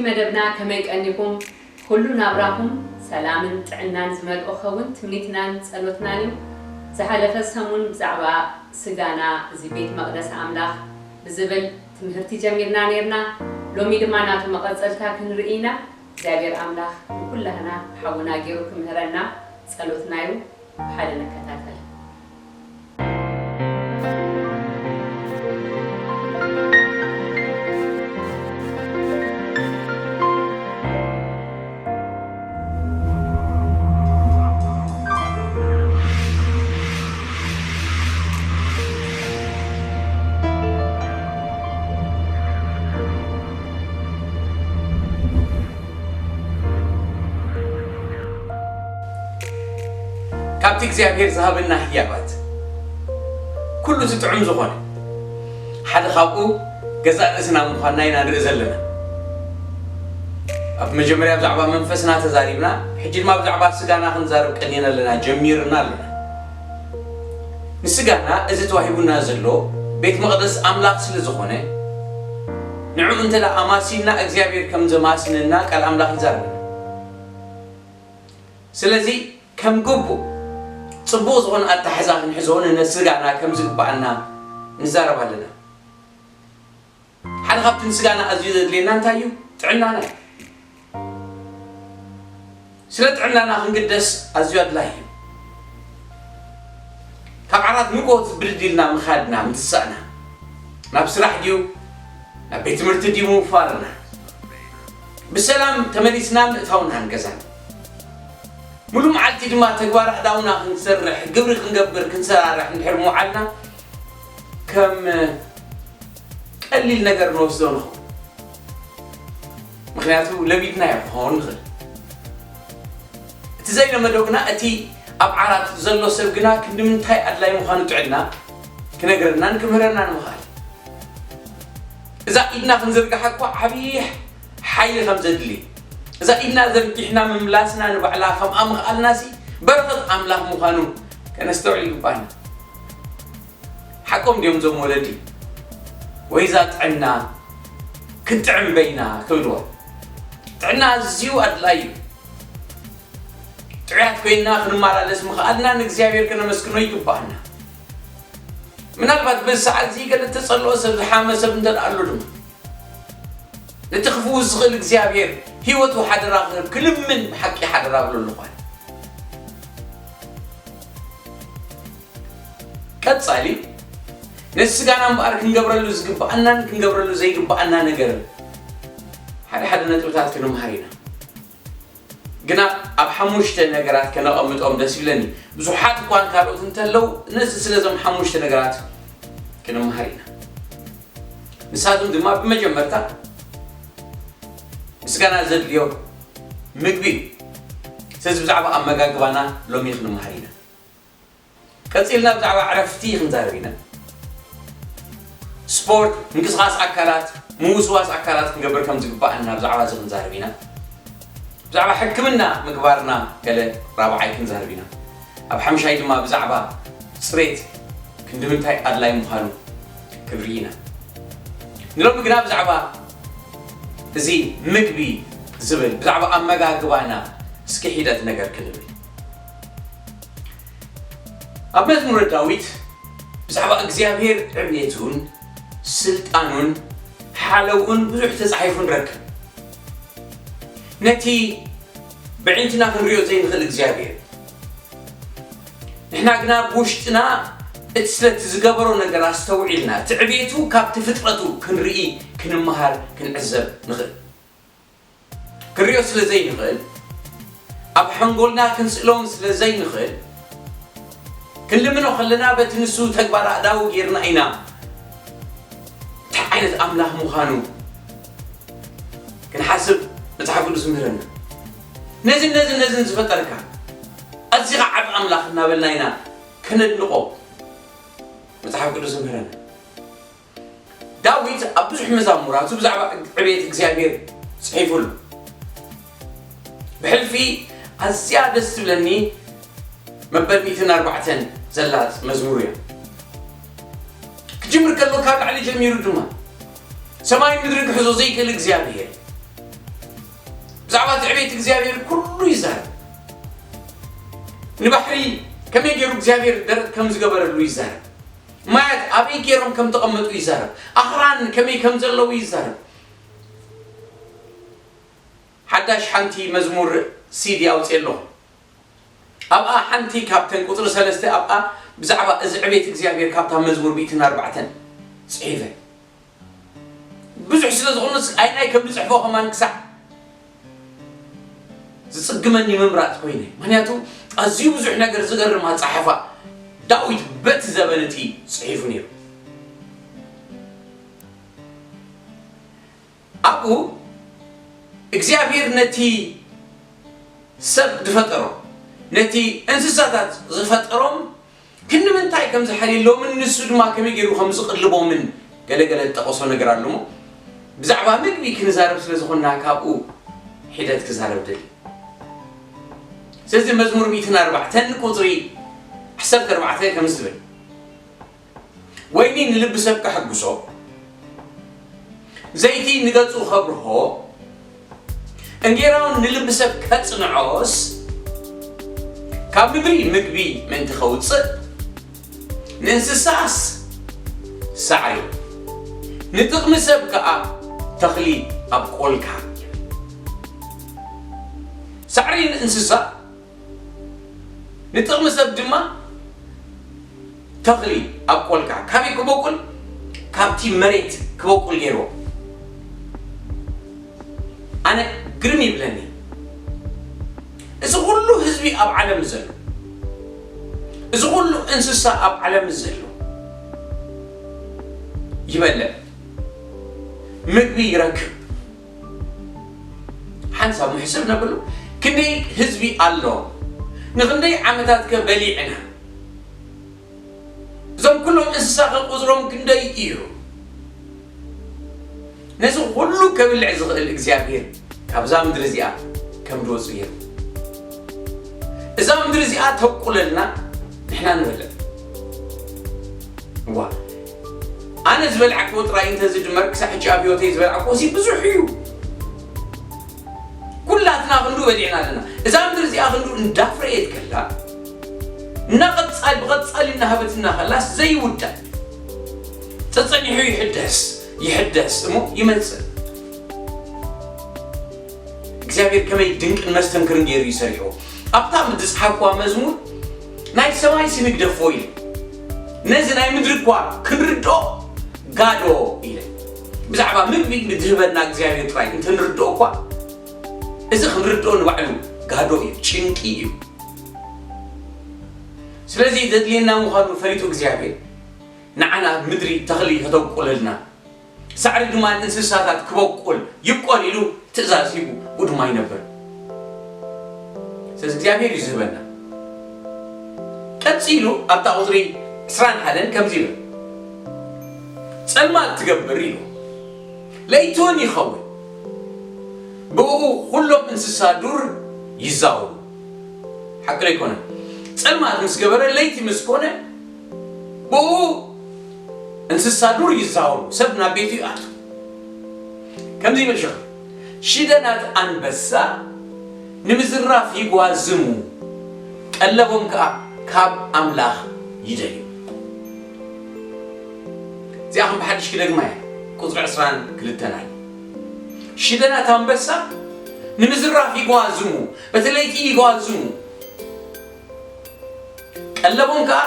መደብና ከመይ ቀኒኹም? ኩሉ ናብራኹም ሰላምን ጥዕናን ዝመልኦ ክኸውን ትምኒትናን ጸሎትናን እዩ። ዝሓለፈ ሰሙን ብዛዕባ ስጋና እዚ ቤት መቕደስ ኣምላኽ ብዝብል ትምህርቲ ጀሚርና ነይርና። ሎሚ ድማ ናቱ መቐጸልታ ክንርኢ ኢና። እግዚኣብሔር ኣምላኽ ንኩላህና ሓውና ገይሩ ክምህረና ጸሎትና እዩ። ብሓደ ንከታተል። ካብቲ እግዚኣብሔር ዝሃበና ህያባት ኩሉ እቲ ጥዑም ዝኾነ ሓደ ካብኡ ገዛእ ርእስና ምዃንና ኢና ንርኢ ዘለና። ኣብ መጀመርያ ብዛዕባ መንፈስና ተዛሪብና፣ ሕጂ ድማ ብዛዕባ ስጋና ክንዛረብ ቀኒና ኣለና፣ ጀሚርና ኣለና። ንስጋና እዚ ተዋሂቡና ዘሎ ቤት መቕደስ ኣምላኽ ስለ ዝኾነ፣ ንዕኡ እንተ ደኣ ኣማሲንና እግዚኣብሔር ከም ዘማስነና ቃል ኣምላኽ ይዛረበና። ስለዚ ከም ግቡእ ጽቡቕ ዝኾነ ኣታሕዛ ክንሕዞ ንነስጋና ከም ዝግብኣና ንዛረብ ኣለና። ሓደ ካብቲ ንስጋና ኣዝዩ ዘድልየና እንታይ እዩ? ጥዕናና እዩ። ስለ ጥዕናና ክንግደስ ኣዝዩ ኣድላይ እዩ። ካብ ዓራት ንግሆ ብድድ ኢልና ምኻድና፣ ምትሳእና፣ ናብ ስራሕ ድዩ ናብ ቤት ትምህርቲ ድዩ ምውፋርና፣ ብሰላም ተመሊስና ምእታውናን ገዛን፣ ሙሉ መዓልቲ ድማ ተግባር ኣእዳውና ክንሰርሕ፣ ግብሪ ክንገብር፣ ክንሰራርሕ እንድሕር ምውዓልና ከም ቀሊል ነገር ንወስዶ ንኸውን። ምኽንያቱ ለሚድናዮ ክኸውን ንኽእል። እቲ ዘይለመዶ ግና፣ እቲ ኣብ ዓራት ዘሎ ሰብ ግና ክንዲ ምንታይ ኣድላይ ምዃኑ ጥዕና ክነግረናን ክምህረናን ምኽኣል። እዛ ኢድና ክንዝርግሓ እኳ ዓብዪ ሓይሊ ከም ዘድሊ፣ እዛ ኢድና ዘርጊሕና ምምላስና ንባዕላ ከምኣ ምኽኣልናሲ በረኸት ኣምላኽ ምዃኑ ከነስተውዕል ይግባና። ሓቆም ድዮም እዞም ወለዲ? ወይ እዛ ጥዕና ክትጥዕም በይና ክብልዋ? ጥዕና ኣዝዩ ኣድላዪ እዩ። ጥዑያት ኮይንና ክንመላለስ ምኽኣልና ንእግዚኣብሔር ከነመስግኖ ይግባኣና። ምናልባት በዚ ሰዓት እዚ ገለ እተጸልኦ ሰብ፣ ዝሓመ ሰብ እንተ ደኣ ኣሎ ድማ፣ ነቲ ክፍውስ ዝኽእል እግዚኣብሔር ህይወቱ ሓደራ ክህብ ክልምን ብሓቂ ሓደራ እብሎ ኣለኹ ኣነ። ቀጻሊ ነቲ ስጋና እምበኣር ክንገብረሉ ዝግብኣናን ክንገብረሉ ዘይግብኣና ነገር ሓደ ሓደ ነጥብታት ክንምሃር ኢና። ግና ኣብ ሓሙሽተ ነገራት ከነቐምጦም ደስ ይብለኒ። ብዙሓት እኳን ካልኦት እንተለዉ፣ ነዚ ስለዞም ሓሙሽተ ነገራት ክንምሃር ኢና። ንሳቶም ድማ ብመጀመርታ ምስጋና ዘድልዮ ምግቢ እዩ። ስለዚ ብዛዕባ ኣመጋግባና ሎሚ ክንምሃር ኢና። ቀጺልና ብዛዕባ ዕረፍቲ ክንዛረብ ኢና። ስፖርት፣ ምንቅስቓስ ኣካላት፣ ምውስዋስ ኣካላት ክንገብር ከም ዝግባኣና ብዛዕባ እዚ ክንዛረብ ኢና። ብዛዕባ ሕክምና ምግባርና ገለ ራብዓይ ክንዛረብ ኢና። ኣብ ሓምሻይ ድማ ብዛዕባ ጽሬት ክንዲ ምንታይ ኣድላይ ምዃኑ ክንርኢ ኢና። ንሎሚ ግና ብዛዕባ እዚ ምግቢ ዝብል፣ ብዛዕባ ኣመጋግባና እስኪ ሒደት ነገር ክንብል። ኣብ መዝሙረ ዳዊት ብዛዕባ እግዚኣብሔር ዕብየቱን ስልጣኑን ሓለውን ብዙሕ ተጻሒፉ ንረክብ። ነቲ ብዕንትና ክንሪኦ ዘይንኽእል እግዚኣብሔር፣ ንሕና ግና ብውሽጥና እቲ ስለቲ ዝገበሮ ነገር ኣስተውዒልና፣ እቲ ዕብየቱ ካብቲ ፍጥረቱ ክንርኢ፣ ክንመሃር፣ ክንዕዘብ ንኽእል። ክንሪኦ ስለ ዘይንኽእል፣ ኣብ ሓንጎልና ክንስእሎን ስለ ዘይንኽእል፣ ክንልምኖ ከለና በቲ ንሱ ተግባር ኣእዳዉ ጌርና ኢና እንታይ ዓይነት ኣምላኽ ምዃኑ ክንሓስብ መጽሓፍ ቅዱስ ይምህረና። ነዝን ነዝን ነዝን ዝፈጠርካ ኣዚኻ ዓቢ ኣምላኽ እናበልና ኢና ከነድንቖ መጽሓፍ ቅዱስ ይምህረና። ዳዊት ኣብ ብዙሕ መዛሙራቱ ብዛዕባ ዕብየት እግዚኣብሔር ጽሒፉ ኣሎ። ብሕልፊ ኣዝያ ደስ ትብለኒ መበል ሚእትን ኣርባዕተን ዘላ መዝሙር እያ። ክጅምር ከሎ ካብ ላዕሊ ጀሚሩ ድማ፣ ሰማይን ምድርን ክሕዞ ዘይክእል እግዚኣብሔር፣ ብዛዕባ ትዕቤት እግዚኣብሔር ኩሉ ይዛረብ። ንባሕሪ ከመይ ገይሩ እግዚኣብሔር ደረቕ ከም ዝገበረሉ ይዛረብ። ማያት ኣበይ ገይሮም ከም ተቐመጡ ይዛረብ። ኣኽራን ከመይ ከም ዘለዉ ይዛረብ። ሓዳሽ ሓንቲ መዝሙር ሲዲ ኣውፅኤ ኣለኹ። ኣብኣ ሓንቲ ካብተን ቁፅሪ ሰለስተ ኣብኣ ብዛዕባ እዚ ዕቤት እግዚኣብሔር ካብታ መዝሙር ሚእትን ኣርባዕተን ፅሒፈ። ብዙሕ ስለ ዝኾኑስ ኣይናይ ከም ዝፅሕፎ ከማን ክሳዕ ዝፅግመኒ ምምራፅ ኮይነ። ምኽንያቱ ኣዝዩ ብዙሕ ነገር ዝገርም ኣፀሓሕፋ ዳዊት በቲ ዘበን እቲ ፅሒፉ ነይሩ። ኣብኡ እግዚኣብሔር ነቲ ሰብ ዝፈጠሮ፣ ነቲ እንስሳታት ዝፈጠሮም ክንዲ ምንታይ ከም ዝሓልየሎምን ንሱ ድማ ከመይ ገይሩ ከም ዝቕልቦምን ገለገለ ዝጠቐሶ ነገር ኣሎ እሞ፣ ብዛዕባ ምግቢ ክንዛረብ ስለ ዝኾንና ካብኡ ሒደት ክዛረብ ደሊ። ስለዚ መዝሙር ሚእትን ኣርባዕተን ቁጽሪ ዓሰርተ ኣርባዕተ ከምዚ ትብል፣ "ወይኒ ንልቢ ሰብ ከሐጉሶ፣ ዘይቲ ንገጹ ከብርሆ፣ እንጌራውን ንልቢ ሰብ ከጽንዖስ፣ ካብ ምድሪ ምግቢ ምእንቲ ከውጽእ፣ ንእንስሳስ ሳዕሪ፣ ንጥቕሚ ሰብ ከኣ ተኽሊ ኣብቆልካ." ሳዕሪ ንእንስሳ፣ ንጥቕሚ ሰብ ድማ ተኽሊ ኣብቆልካ። ካበይ ክበቁል? ካብቲ መሬት ክበቁል ገይርዎ። ኣነ ግርም ይብለኒ። እዚ ኩሉ ህዝቢ ኣብ ዓለም ዘሎ፣ እዚ ኩሉ እንስሳ ኣብ ዓለም ዘሎ ይበልዕ፣ ምግቢ ይረክብ። ሓንሳብ ንሕስብ ነብሉ፣ ክንደይ ህዝቢ ኣሎ? ንክንደይ ዓመታት ከ በሊዕና? እዞም ኩሎም እንስሳ ከ ቁጽሮም ክንደይ እዩ? ነዚ ኩሉ ከብልዕ ዝኽእል እግዚኣብሔር ካብዛ ምድሪ እዚኣ ከም ዝወጽእ ገይሩ። እዛ ምድሪ እዚኣ ተብቁለልና ንሕና ንበልዕ። እዋ፣ ኣነ ዝበልዓክዎ ጥራይ እንተዝድመር ክሳዕ ሕጂ ኣብ ህይወተይ ዝበልዓክዎ እዚ ብዙሕ እዩ። ኩላትና ክንዱ በሊዕና ኣለና። እዛ ምድሪ እዚኣ ክንዱ እንዳፍረየት ከላ፣ እናቐጻሊ፣ ብቐጻሊ እናሃበትና ከላስ ዘይውዳእ። ጸጸኒሑ ይሕደስ፣ ይሕደስ እሞ ይመጽእ። እግዚኣብሔር ከመይ ድንቅን መስተንክርን ገይሩ እዩ ሰሪሕዎ። ኣብታ ዝጸሓፍክዋ መዝሙር ናይ ሰማይ ስንግደፎ ኢለ። ነዚ ናይ ምድሪ እኳ ክንርድኦ ጋዶ ኢለ። ብዛዕባ ምግቢ ዝህበና እግዚኣብሔር ጥራይ እንተንርድኦ እኳ፣ እዚ ክንርድኦ ንባዕሉ ጋዶ እዩ፣ ጭንቂ እዩ። ስለዚ ዘድልየና ምዃኑ ፈሊጡ እግዚኣብሔር ንዓና ምድሪ ተኽሊ ከተብቁለልና፣ ሳዕሪ ድማ ንእንስሳታት ክበቁል ይብቆል ኢሉ ትእዛዝ ሂቡ፣ ብኡ ድማ ይነብር። ስለዚ እግዚኣብሔር እዩ ዝህበና። ቀጺሉ ኣብታ ቁጽሪ ዕስራን ሓደን ከምዚ ይብል፣ "ጸልማት ትገብር" ኢሉ፣ "ለይቲ እውን ይኸውን፣ ብእኡ ኩሎም እንስሳ ዱር ይዛወሩ።" ሓቂ ዶ ኣይኮነን? ጸልማት ምስ ገበረ፣ ለይቲ ምስ ኮነ፣ ብኡ እንስሳ ዱር ይዛወሩ፣ ሰብ ናብ ቤቱ ይኣቱ። ከምዚ ይብል ሽኽ፣ "ሽደናት ኣንበሳ ንምዝራፍ ይጓዝሙ፣ ቀለቦም ከኣ ካብ ኣምላኽ ይደልዩ።" እዚኣ ከም ብሓድሽ ክደግማ እየ፣ ቁጽሪ ዕስራን ክልተን ኣይ። "ሽደናት ኣንበሳ ንምዝራፍ ይጓዝሙ፣ በቲ ለይቲ ይጓዝሙ፣ ቀለቦም ከኣ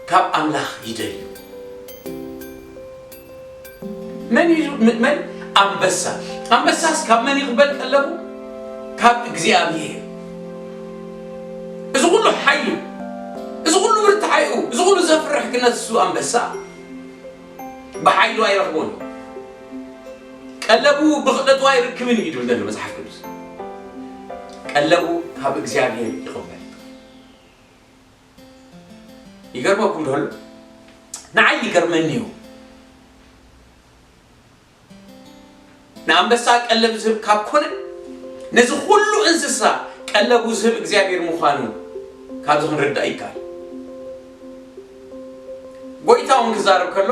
ካብ ኣምላኽ ይደልዩ።" መን እዩ? መን? ኣንበሳ። ኣንበሳስ ካብ መን ይቕበል ቀለቡ? ካብ እግዚኣብሔር። እዚ ኩሉ ሓይሉ፣ እዚ ኩሉ ብርታዓይኡ፣ እዚ ኩሉ ዘፍርሕ ክነሱ ኣንበሳ ብሓይሉ ኣይረኽቦን እዩ። ቀለቡ ብኽእለቱ ኣይርክብን እዩ ይብል ዘሎ መጽሓፍ ቅዱስ። ቀለቡ ካብ እግዚኣብሔር ይቕበል። ይገርመኩም ደሎ? ንዓይ ይገርመኒ እዩ። ንኣንበሳ ቀለብ ዝህብ ካብ ኮነ፣ ነዚ ኩሉ እንስሳ ቀለቡ ዝህብ እግዚኣብሔር ምዃኑ ካብዚ ክንርዳእ ይከኣል። ጎይታ እውን ክዛረብ ከሎ፣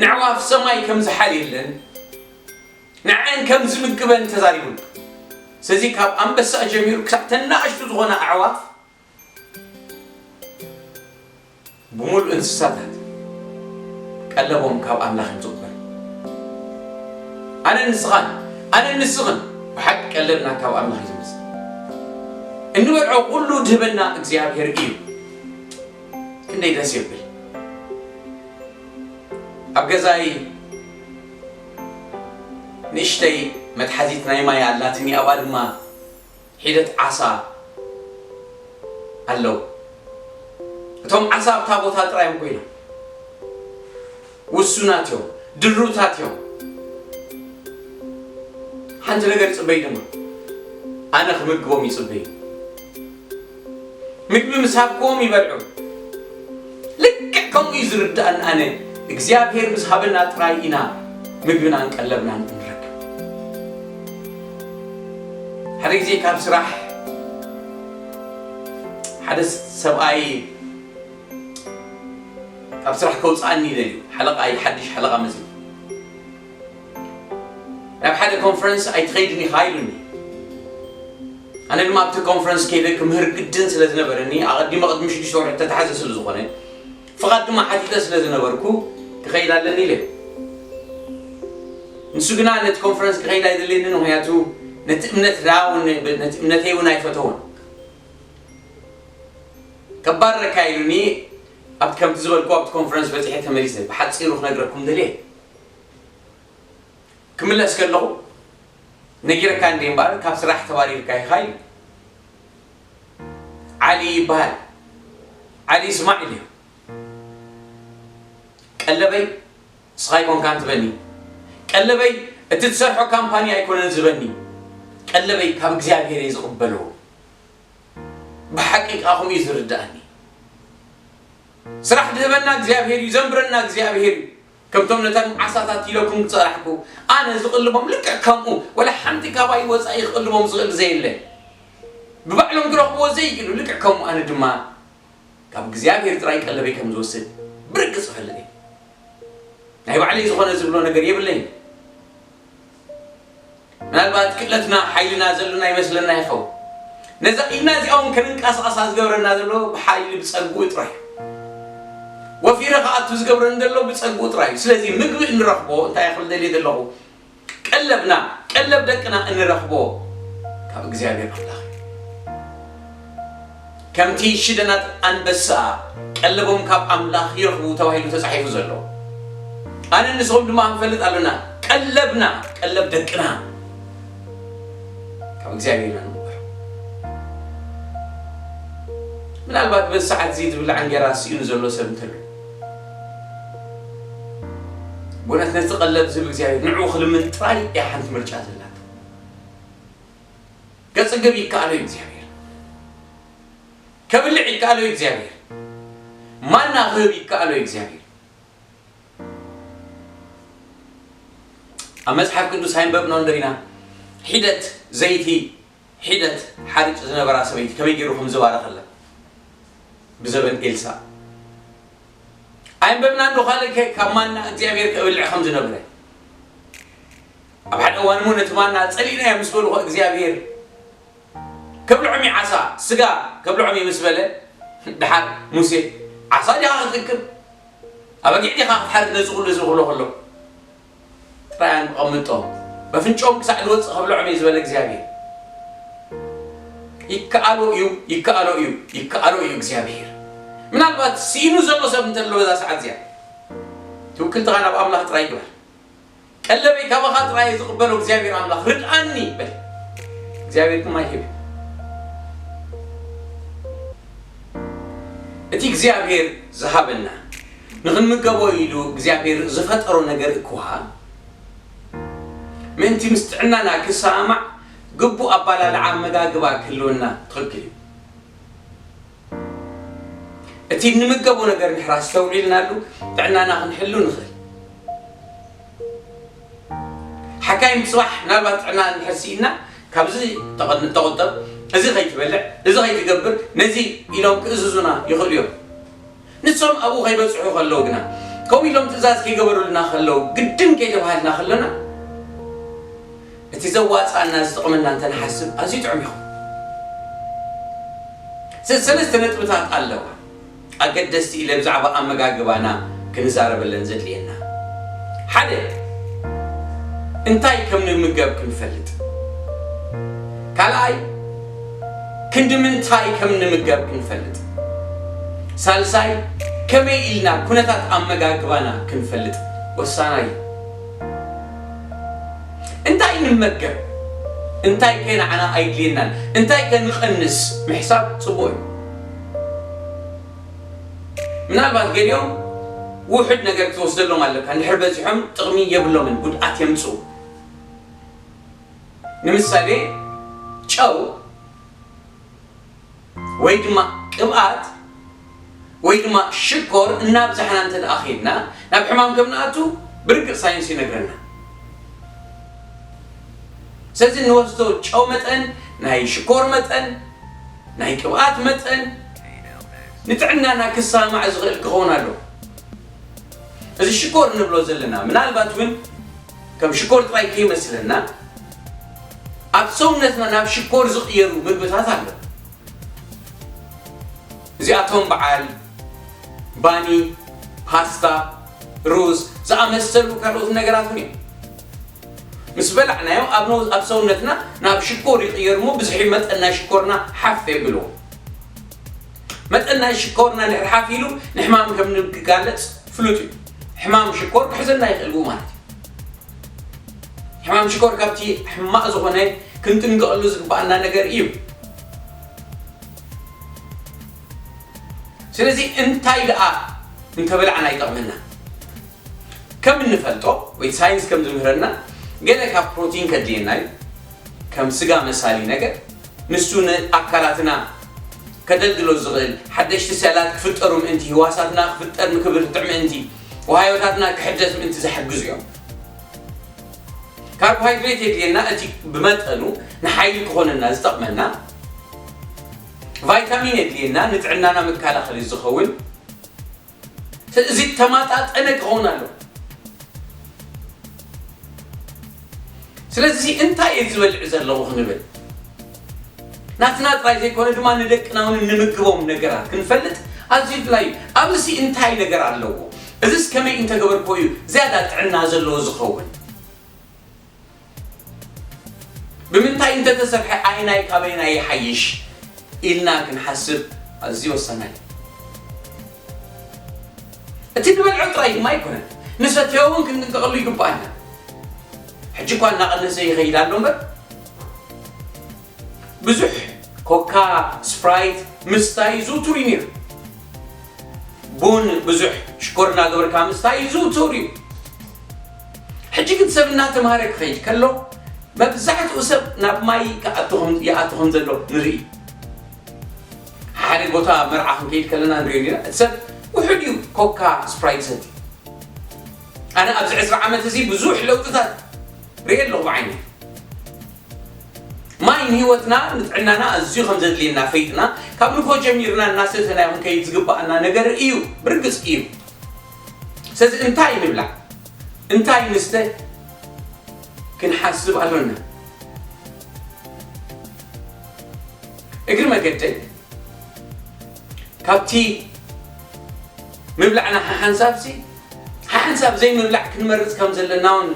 ንዕዋፍ ሰማይ ከም ዝሓልየለን፣ ንዐን ከም ዝምግበን ተዛሪቡን። ስለዚ ካብ ኣንበሳ ጀሚሩ ክሳብ ተናእሽቱ ዝኾና ኣዕዋፍ፣ ብምሉእ እንስሳታት ቀለቦም ካብ ኣምላኽ እዩ ዝቕበል። ኣነ ንስኻን ኣነ ንስኽን ብሓቂ ቀለብና ካብ ኣምላኽ እዩ ዝመጽእ። እንበልዖ ኩሉ ድህበና እግዚኣብሔር እዩ። ክንደይ ደስ የብል። ኣብ ገዛይ ንእሽተይ መትሓዚት ናይ ማይ ኣላትኒ፣ ኣብኣ ድማ ሒደት ዓሳ ኣለዉ። እቶም ዓሳ ኣብታ ቦታ ጥራይ እዮም ኮይኖም። ውሱናት እዮም፣ ድሩታት እዮም። ሓንቲ ነገር ይጽበዩ ድማ፣ ኣነ ክምግቦም ይጽበዩ። ምግቢ ምስ ሃብክዎም ይበልዑ። ልክዕ ከምኡ እዩ ዝርድኣኒ ኣነ። እግዚኣብሔር ምስ ሃበና ጥራይ ኢና ምግብናን ቀለብናን እንረክብ። ሓደ ግዜ ካብ ስራሕ ሓደ ሰብኣይ ካብ ስራሕ ከውፅኣኒ ይደልዩ። ሓለቓ ሓድሽ ሓለቓ መፅዩ ናብ ሓደ ኮንፈረንስ ኣይትኸይድን ኢኻ ኢሉኒ። ኣነ ድማ ኣብቲ ኮንፈረንስ ከይደ ክምህር ግድን ስለ ዝነበረኒ ኣቐዲመ ቅድሚ ሽዱሽተ ወርሒ ተታሓዘ ስለ ዝኾነ ፍቓድ ድማ ሓቲተ ስለ ዝነበርኩ ክኸይድ ኣለኒ ኢለ። ንሱ ግና ነቲ ኮንፈረንስ ክኸይድ ኣይደልየንን፣ ምክንያቱ ነቲ እምነትና እውን ነቲ እምነተይ እውን ኣይፈተዎን። ከባረካ ኢሉኒ። ኣብቲ ከምቲ ዝበልኩ ኣብቲ ኮንፈረንስ በፂሐ ተመሊሰ። ብሓፂሩ ክነግረኩም ደልየ ክምለስ ከለኹ ነጊረካ እንደ እምበኣር ካብ ስራሕ ተባሪርካ ኢኻ ኢሉ። ዓሊ ይበሃል። ዓሊ ስማዕ ኢለ ቀለበይ ንስኻ ኣይኮንካን ትበኒ። ቀለበይ እቲ ትሰርሖ ካምፓኒ ኣይኮነን ዝበኒ። ቀለበይ ካብ እግዚኣብሔር እየ ዝቕበሎ። ብሓቂ ከዓ ከምኡ እዩ ዝርድኣኒ። ስራሕ ድህበና እግዚኣብሔር እዩ፣ ዘንብረና እግዚኣብሔር እዩ። ከምቶም ነተን ዓሳታት ኢለኩም ዝፀናሕኩ ኣነ ዝቕልቦም ልክዕ ከምኡ፣ ወላ ሓንቲ ካባይ ወፃኢ ክቕልቦም ዝኽእል ዘየለ፣ ብባዕሎም ክረኽብዎ ዘይክእሉ ልክዕ ከምኡ ኣነ ድማ ካብ እግዚኣብሔር ጥራይ ቀለበይ ከም ዝወስድ ብርግጽ እፈልጥ እየ። ናይ ባዕለይ ዝኾነ ዝብሎ ነገር የብለይን። ምናልባት ክእለትና ሓይልና ዘሎና ይመስለና ይኸውን። ነዛ ኢድና እዚኣ እውን ከንንቀሳቐሳ ዝገብረና ዘሎ ብሓይሊ ብጸግኡ ጥራይ እዩ። ወፊረ ክኣቱ ዝገብረኒ ዘሎ ብጸግኡ ጥራይ እዩ። ስለዚ ምግቢ እንረኽቦ እንታይ ክብል ደልየ ዘለኹ? ቀለብና፣ ቀለብ ደቅና እንረኽቦ ካብ እግዚኣብሔር ኣምላኽ እዩ። ከምቲ ሽደናት ኣንበሳ ቀለቦም ካብ ኣምላኽ ይረኽቡ ተባሂሉ ተጻሒፉ ዘሎ፣ ኣነ ንስኹም ድማ ክንፈልጥ ኣሎና። ቀለብና፣ ቀለብ ደቅና ካብ እግዚኣብሔር ኢና ንቕበሎ። ምናልባት በዚ ሰዓት እዚ ዝብላዕ እንጌራ ስኢኑ ዘሎ ሰብ እንተሎ፣ ብእውነት ነቲ ቀለብ ዝህብ እግዚኣብሔር ንዕኡ ክልምን ጥራይ እያ ሓንቲ ምርጫ ዘላቶ። ከጽግብ ይከኣሎ እዩ እግዚኣብሔር። ከብልዕ ይከኣሎ እዩ እግዚኣብሔር። ማና ክህብ ይከኣሎ እዩ እግዚኣብሔር። ኣብ መጽሓፍ ቅዱስ ኣይንበብናን ዶ ኢና? ሒደት ዘይቲ፣ ሒደት ሓርጭ ዝነበራ ሰበይቲ ከመይ ገይሩ ከም ዝባረኸላ ብዘበን ኤልሳዕ። ኣይንበብናን ዶ ካልእ ከ ካብ ማና እግዚኣብሔር ከብልዕ ከም ዝነብረ? ኣብ ሓደ እዋን እሞ ነቲ ማና ጸሊእናዮ ምስ በልዎ እግዚኣብሔር ከብልዖም እዩ ዓሳ፣ ስጋ ከብልዖም እዩ ምስ በለ፣ ድሓር ሙሴ ዓሳ ዲኻ ክትእክብ? ኣበጊዕ ዲኻ ክትሓርድ? ነዚ ኩሉ እዚ ክብሎ ከሎ ጥራይ ኣቐምጦ፣ በፍንጮም ክሳዕ ዝወፅእ ከብልዖም እዩ ዝበለ እግዚኣብሔር። ይከኣሎ እዩ፣ ይከኣሎ እዩ፣ ይከኣሎ እዩ እግዚኣብሔር። ምናልባት ስኢኑ ዘሎ ሰብ እንተሎ በዛ ሰዓት እዚኣ ትውክልትኻ ናብ ኣምላኽ ጥራይ ግበር። ቀለበይ ካባኻ ጥራይ ዝቕበሎ እግዚኣብሔር ኣምላኽ ርድኣኒ በል። እግዚኣብሔር ድማ ይህብ። እቲ እግዚኣብሔር ዝሃበና ንኽንምገቦ ኢሉ እግዚኣብሔር ዝፈጠሮ ነገር እኳ ምእንቲ ምስ ጥዕናና ክሰማማዕ ግቡእ ኣባላልዓ ኣመጋግባ ክህልወና ትኽክል እዩ። እቲ እንምገቦ ነገር እንድሕር ኣስተውዒልናሉ ጥዕናና ክንሕሉ ንኽእል። ሓካይም ጽባሕ ምናልባት ጥዕና እንድሕር ስኢና ካብዚ ተቐ- ተቆጠብ፣ እዚ ከይትበልዕ፣ እዚ ከይትገብር፣ ነዚ ኢሎም ክእዝዙና ይኽእሉ እዮም። ንሶም ኣብኡ ከይበጽሑ ከለዉ ግና ከምኡ ኢሎም ትእዛዝ ከይገበሩልና ከለዉ ግድን ከይተባሃልና ከለና እቲ እቲ ዘዋፅኣና ዝጠቕመና እንተንሓስብ ኣዝዩ ጥዑም ይኸውን። ሰ- ሰለስተ ነጥብታት ኣለዋ ኣገደስቲ ኢለ ብዛዕባ ኣመጋግባና ክንዛረበለን ዘድልየና። ሓደ፣ እንታይ ከም ንምገብ ክንፈልጥ። ካልኣይ፣ ክንዲ ምንታይ ከም ንምገብ ክንፈልጥ። ሳልሳይ፣ ከመይ ኢልና ኩነታት ኣመጋግባና ክንፈልጥ ወሳናይ እዩ። እንታይ ንመገብ? እንታይ ከ ንዓና ኣይድልየናን? እንታይ ከ ንቐንስ? ምሕሳብ ጽቡቕ እዩ። ምናልባት ገሊኦም ውሑድ ነገር ክትወስደሎም ኣለካ። እንድሕር በዚሖም ጥቕሚ የብሎምን፣ ጉድኣት የምጽኡ። ንምሳሌ ጨው ወይ ድማ ቅብኣት ወይ ድማ ሽኮር እናብዛሕና እንተ ደኣ ኸይድና ናብ ሕማም ከም ንኣቱ ብርግጽ ሳይንስ ይነግረና። ስለዚ እንወስዶ ጨው መጠን፣ ናይ ሽኮር መጠን፣ ናይ ቅብኣት መጠን ንጥዕናና ክሰማማዕ ዝኽእል ክኸውን ኣለዎ። እዚ ሽኮር እንብሎ ዘለና ምናልባት እውን ከም ሽኮር ጥራይ ከይመስለና ኣብ ሰውነትና ናብ ሽኮር ዝቕየሩ ምግብታት ኣለዉ። እዚኣቶም በዓል ባኒ፣ ፓስታ፣ ሩዝ ዝኣመሰሉ ካልኦት ነገራት እውን እዮም። ምስ በላዕናዮ ኣብ ነው- ኣብ ሰውነትና ናብ ሽኮር ይቕየር እሞ ብዝሒ መጠን ናይ ሽኮርና ሓፍ የብልዎ። መጠን ናይ ሽኮርና እንድሕር ሓፍ ኢሉ ንሕማም ከም ንጋለጽ ፍሉጥ እዩ። ሕማም ሽኮር ክሕዘና ይኽእል ብኡ ማለት እዩ። ሕማም ሽኮር ካብቲ ሕማቕ ዝኾነ ክንጥንቀቐሉ ዝግባኣና ነገር እዩ። ስለዚ እንታይ ደኣ እንተበላዕና ይጠቕመና? ከም እንፈልጦ ወይ ሳይንስ ከም ዝምህረና ገለ ካብ ፕሮቲን ከድልየና እዩ። ከም ስጋ መሳሊ ነገር ንሱ ንኣካላትና ከደልድሎ ዝኽእል ሓደሽቲ ሰላት ክፍጠሩ ምእንቲ፣ ህዋሳትና ክፍጠር ክብርትዕ ምእንቲ፣ ወሃዮታትና ክሕደስ ምእንቲ ዝሕግዙ እዮም። ካርቦሃይድሬት የድልየና፣ እቲ ብመጠኑ ንሓይሊ ክኾነና ዝጠቕመና። ቫይታሚን የድልየና፣ ንጥዕናና መከላኸሊ ዝኸውን። እዚ ተማጣጠነ ክኸውን ኣሎ። ስለዚ እንታይ እየ ዝበልዕ ዘለኹ ክንብል ናትና ጥራይ ዘይኮነ ድማ ንደቅና እውን እንምግቦም ነገራት ክንፈልጥ ኣዝዩ ድላይ እዩ። ኣብዚ እንታይ ነገር ኣለዎ? እዚስ ከመይ እንተገበርኮ እዩ ዝያዳ ጥዕና ዘለዎ ዝኸውን? ብምንታይ እንተተሰርሐ ኣይናይ ካበይናይ ይሓይሽ ኢልና ክንሓስብ ኣዝዩ ወሳናይ እዩ። እቲ ንበልዖ ጥራይ ድማ ኣይኮነን፣ ንሰትዮ እውን ክንጥንቀቐሉ ይግባኣና። ሕጂ እኳ እናቐነሰ ይኸይድ ኣሎ እምበር ብዙሕ ኮካ፣ ስፕራይት ምስታይ ዝውቱር እዩ ነይሩ። ቡን ብዙሕ ሽኮር እናገበርካ ምስታይ ዝውቱር እዩ። ሕጂ ግን ሰብ እናተምሃረ ክኸይድ ከሎ መብዛሕትኡ ሰብ ናብ ማይ ክኣቱ ከም- ይኣቱ ከም ዘሎ ንርኢ። ሓደ ቦታ መርዓ ክንከይድ ከለና ንሪኦ ኢና። እቲ ሰብ ውሑድ እዩ ኮካ ስፕራይት ሰቲ። ኣነ ኣብዚ ዕስራ ዓመት እዚ ብዙሕ ለውጥታት ርእየ ኣለኹ ብዓይነይ። ማይ ንህይወትና ንጥዕናና ኣዝዩ ከም ዘድልየና ፈይጥና ካብ ንግሆ ጀሚርና እናሰተናዮ ክንከይድ ዝግባኣና ነገር እዩ፣ ብርግጽ እዩ። ስለዚ እንታይ ንብላዕ እንታይ ንስተ ክንሓስብ ኣሎና። እግሪ መገደይ ካብቲ ምብላዕና ሓሓንሳብሲ ሓሓንሳብ ዘይምብላዕ ክንመርጽ ከም ዘለና እውን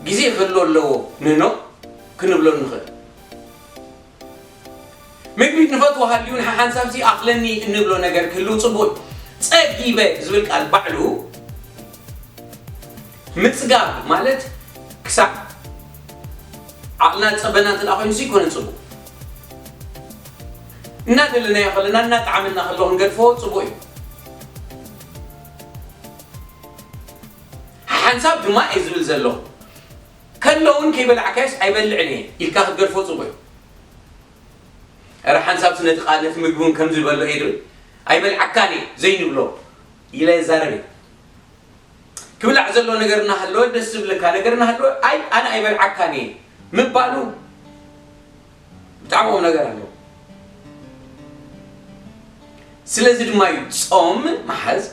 ግዜ ክህሉ ኣለዎ ንኖ ክንብሎ ንኽእል። ምግቢ ንፈትዎ ሃልዩ ንሓሓንሳብሲ ኣኽለኒ እንብሎ ነገር ክህልው ጽቡቕ እዩ። ጸጊበ ዝብል ቃል ባዕሉ ምጽጋብ ማለት ክሳዕ ዓቕልና ዝጸበና እንተ ደኣ ኮይኑ ዘይኮነ ጽቡቕ። እናደለናዮ ከለና እናጠዓመና ከሎ ክንገድፎ ጽቡቕ እዩ። ሓሓንሳብ ድማ እየ ዝብል ዘለኹ። ከሎ እውን ከይበላዕካዮስ ኣይበልዕን እየ ኢልካ ክትገድፎ ጽቡቕ እዩ። እረ ሓንሳብ ስነ ጥቓ ነቲ ምግቢ እውን ከምዚ ዝበሎ እየ ዝብል ኣይበልዓካን እየ ዘይንብሎ ኢለ ይዛረብ እየ። ክብላዕ ዘሎ ነገር እናሃለወ ደስ ዝብለካ ነገር እናሃለወ ኣይ ኣነ ኣይበልዓካን እየ ምባሉ ብጣዕሚ ቁም ነገር ኣለዎ። ስለዚ ድማ እዩ ጾም ምሓዝ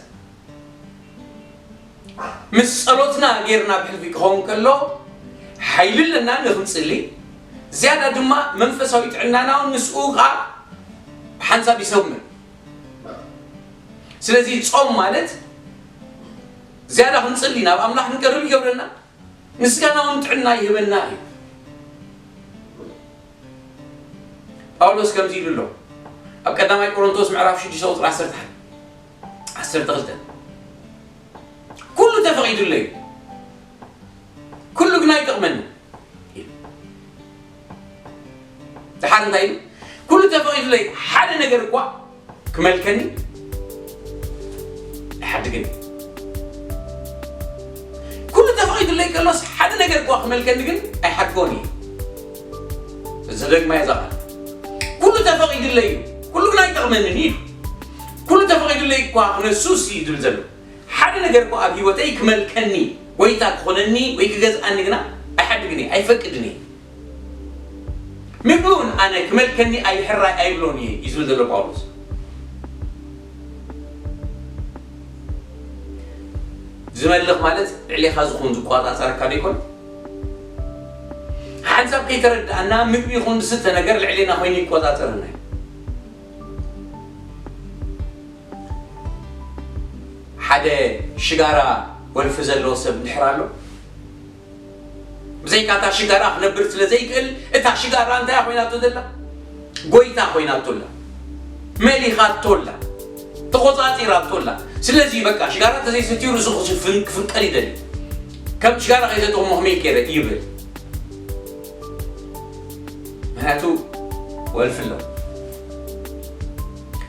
ምስ ጸሎትና ጌርና ብሕልፊ ክኸውን ከሎ ኣይልለና ንክንጽሊ ዝያዳ ድማ መንፈሳዊ ጥዕናና እውን ምስኡ ከዓ ብሓንሳብ ይሰምር። ስለዚ ጾም ማለት ዝያዳ ክንጽሊ ናብ ኣምላኽ ክንቀርብ ይገብረና፣ ንስጋና እውን ጥዕና ይህበና እዩ። ጳውሎስ ከምዚ ኢሉ ኣሎ ኣብ ቀዳማይ ቆሮንቶስ ምዕራፍ ሽዱሽተ ቁፅሪ ዓሰርተ ሓደ፣ ዓሰርተ ክልተ፣ ኩሉ ተፈቒዱለይ እዩ፣ ኩሉ ግን ኣይጠቕመኒ ኢሉ። ድሓር እንታይ ኢሉ? ኩሉ ተፈቒዱለይ፣ ሓደ ነገር እኳ ክመልከኒ ኣይሓድግን። ኩሉ ተፈቒዱለይ ከሎስ ሓደ ነገር እኳ ክመልከኒ ግን ኣይሓድጎን እዩ። እዚ ደግማ እየ ዛቕል። ኩሉ ተፈቒዱለይ እዩ፣ ኩሉ ግን ኣይጠቕመንን እዩ። ኩሉ ተፈቒዱለይ እኳ ክነሱስ እዩ ዝብል ዘሎ። ሓደ ነገር እኳ ኣብ ህይወተይ ክመልከኒ፣ ጎይታ ክኾነኒ ወይ ክገዝኣኒ ግና ኣይሓድግን እየ፣ ኣይፈቅድን እየ። ምግቢ እውን ኣነ ክመልከኒ ኣይሕራይ ኣይብሎን እየ እዩ ዝብል ዘሎ ጳውሎስ። ዝመልኽ ማለት ልዕሌኻ ዝኾን ዝቆጻጸረካ ዶ ይኮን? ሓንሳብ ከይተረድኣና ምግቢ ይኹን ዝስተ ነገር ልዕሌና ኮይኑ ይቆጻጸረና እዩ። ሓደ ሽጋራ ወልፊ ዘለዎ ሰብ እንድሕር ኣሎ፣ ብዘይካ እታ ሽጋራ ክነብር ስለ ዘይክእል፣ እታ ሽጋራ እንታይ ኮይናቶ ዘላ? ጎይታ ኮይናቶ ኣላ፣ መሊኻቶ ኣላ፣ ተቆጻጺራቶ ኣላ። ስለዚ በቃ ሽጋራ ተዘይሰትዩ ርእሱ ክፍን-፣ ክፍንቀል ይደሊ። ከም ሽጋራ ከይሰተኹ ከመይ ገይረ ይብል። ምክንያቱ ወልፊ ኣሎ።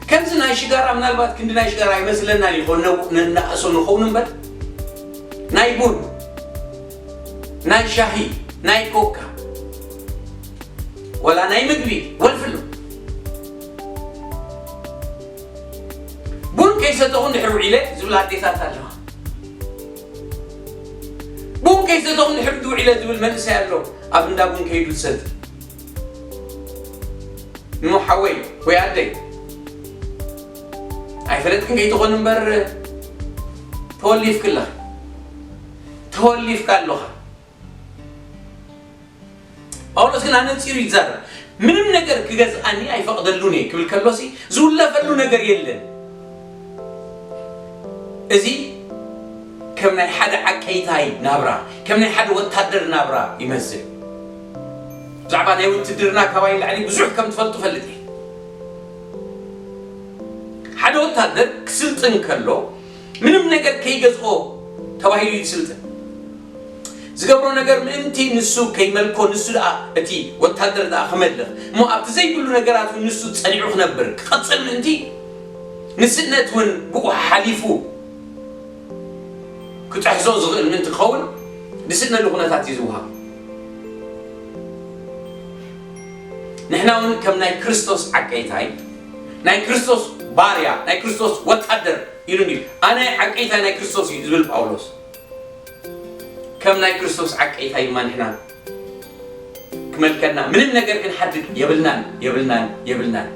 ከምዚ ናይ ሽጋራ ምናልባት ክንዲ ናይ ሽጋራ ኣይመስለናን ይኾን፣ ነ-፣ ነናእሶ ንኸውን እምበር፣ ናይ ቡን፣ ናይ ሻሂ፣ ናይ ኮካ፣ ወላ ናይ ምግቢ ወልፊ ኣሎ። ቡን ከይሰተኹ እንድሕር ውዒለ ዝብላ ኣዴታት ኣለዋ። ቡን ከይሰተኹ እንድሕር ውዒለ ዝብል መንእሰይ ኣሎ፣ ኣብ እንዳ ቡን ከይዱ ዝሰቲ። እሞ ሓወይ ወይ ኣደይ፣ ኣይፈለጥክን ከይትኾን እምበር ተወሊፍኪ ኣለኺ። ተወሊፍካ ኣለኻ። ጳውሎስ ግን ኣነጺሩ ይዛረብ። ምንም ነገር ክገዝኣኒ ኣይፈቕደሉን እየ ክብል ከሎሲ ዝውለፈሉ ነገር የለን። እዚ ከም ናይ ሓደ ዓቀይታይ ናብራ፣ ከም ናይ ሓደ ወታደር ናብራ ይመስል። ብዛዕባ ናይ ውትድርና ካባይ ንላዕሊ ብዙሕ ከም ትፈልጡ ፈልጥ እየ። ሓደ ወታደር ክስልጥን ከሎ ምንም ነገር ከይገዝኦ ተባሂሉ እዩ ዝስልጥን። ዝገብሮ ነገር ምእንቲ ንሱ ከይመልኮ፣ ንሱ ደኣ እቲ ወታደር ደኣ ክመልኽ እሞ ኣብቲ ዘይብሉ ነገራት እውን ንሱ ጸኒዑ ክነብር ክቐጽል ምእንቲ ንስእነት እውን ብኡ ሓሊፉ ክጥሕሶ ዝኽእል ምእንቲ ክኸውን ዝስእነሉ ኩነታት እዩ ዝወሃብ። ንሕና እውን ከም ናይ ክርስቶስ ዓቀይታይ፣ ናይ ክርስቶስ ባርያ፣ ናይ ክርስቶስ ወታደር ኢሉ እንድዩ። ኣነ ዓቀይታይ ናይ ክርስቶስ እዩ ዝብል ጳውሎስ። ከም ናይ ክርስቶስ ዓቀይታይ ድማ ንሕና ክመልከና ምንም ነገር ክንሓድግ የብልናን፣ የብልናን፣ የብልናን።